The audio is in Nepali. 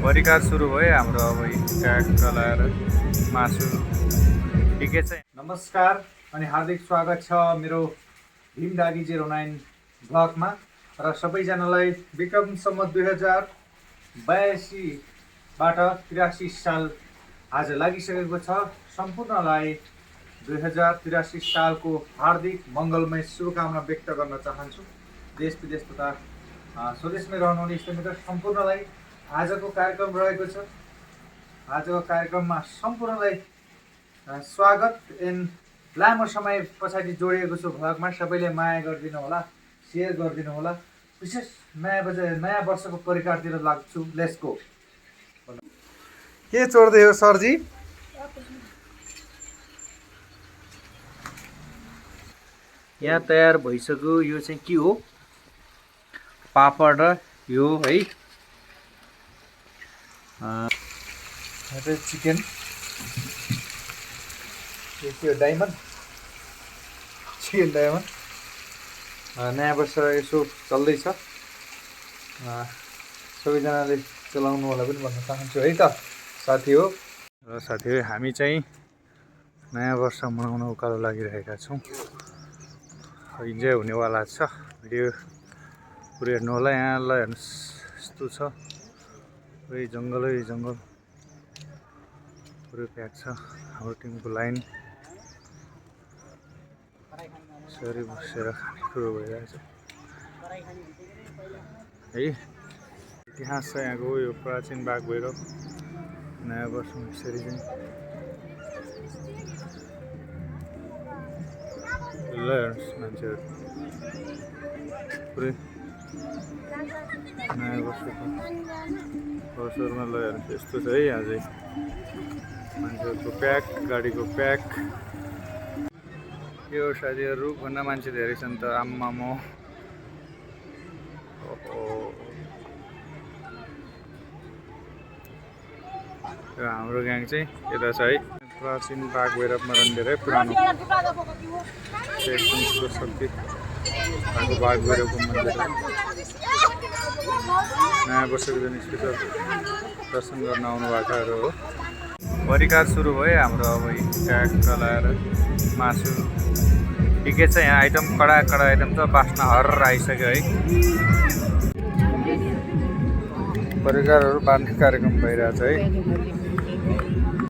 परिकार सुरु भयो हाम्रो। अब ट्याग चलाएर मासु ठिकै छ। नमस्कार अनि हार्दिक स्वागत छ मेरो भीमडागी 09 ब्लगमा र सबैजनालाई विक्रम सम्वत 2082बाट 83 साल आज लागिसकेको छ। सम्पूर्णलाई 2083 सालको हार्दिक मङ्गलमय शुभकामना व्यक्त गर्न चाहन्छु। देश विदेश तथा स्वदेशमै रहनुहुने इष्टमित्र सम्पूर्णलाई आजको कार्यक्रम रहेको छ। आजको कार्यक्रममा सम्पूर्णलाई स्वागत एन्ड लामो समय पछाडि जोडिएको छु भ्लगमा। सबैले माया गरिदिनु होला, सेयर गरिदिनु होला। विशेष नयाँ वर्षको परिकारतिर लाग्छु। Let's go. के चोर्दै हो सरजी? यहाँ तयार भइसक्यो। यो चाहिँ के हो? पापड र यो है चिकन। यो डायमन्ड चिकन डायमन्ड। नयाँ वर्ष यसो चल्दैछ। सबैजनाले चलाउनु होला पनि भन्न चाहन्छु है त साथी हो। र साथी हो, हामी चाहिँ नयाँ वर्ष मनाउन उकालो लागिरहेका छौँ। इन्जोय हुनेवाला छ। भिडियो पुरै हेर्नु होला। यहाँलाई हेर्नुहोस् यस्तो छ, पुरै जङ्गलै जङ्गल पुरै प्याक छ। हाम्रो टिमको लाइन यसरी बसेर खानेकुरो भइरहेछ है। इतिहास छ यहाँको। यो प्राचीन बाघ भैरव नयाँ वर्षमा यसरी चाहिँ ल हेर्नुहोस् मान्छेहरू पुरै नयाँ वर्षको अवसरमा ल हेर्नुहोस् यस्तो छ है। अझै मान्छेहरूको प्याक, गाडीको प्याक। यो साथीहरू भन्दा मान्छे धेरै छन् त। आम्मामा यो हाम्रो ग्याङ चाहिँ यता छ है। प्राचीन बाघ भैरवमा झन् धेरै पुरानो 1900 शक्ति भएको बाघ भैरवको मन्दिर। नयाँ वर्षको दिन स्पेसल दर्शन गर्न आउनु भएकाहरू हो। परिकार सुरु भयो हाम्रो। अब ट्याग चलाएर मासु ठिकै छ। यहाँ आइटम कडा आइटम छ। बास्ना हर आइसक्यो है। परिकारहरू बाँड्ने कार्यक्रम भइरहेछ है।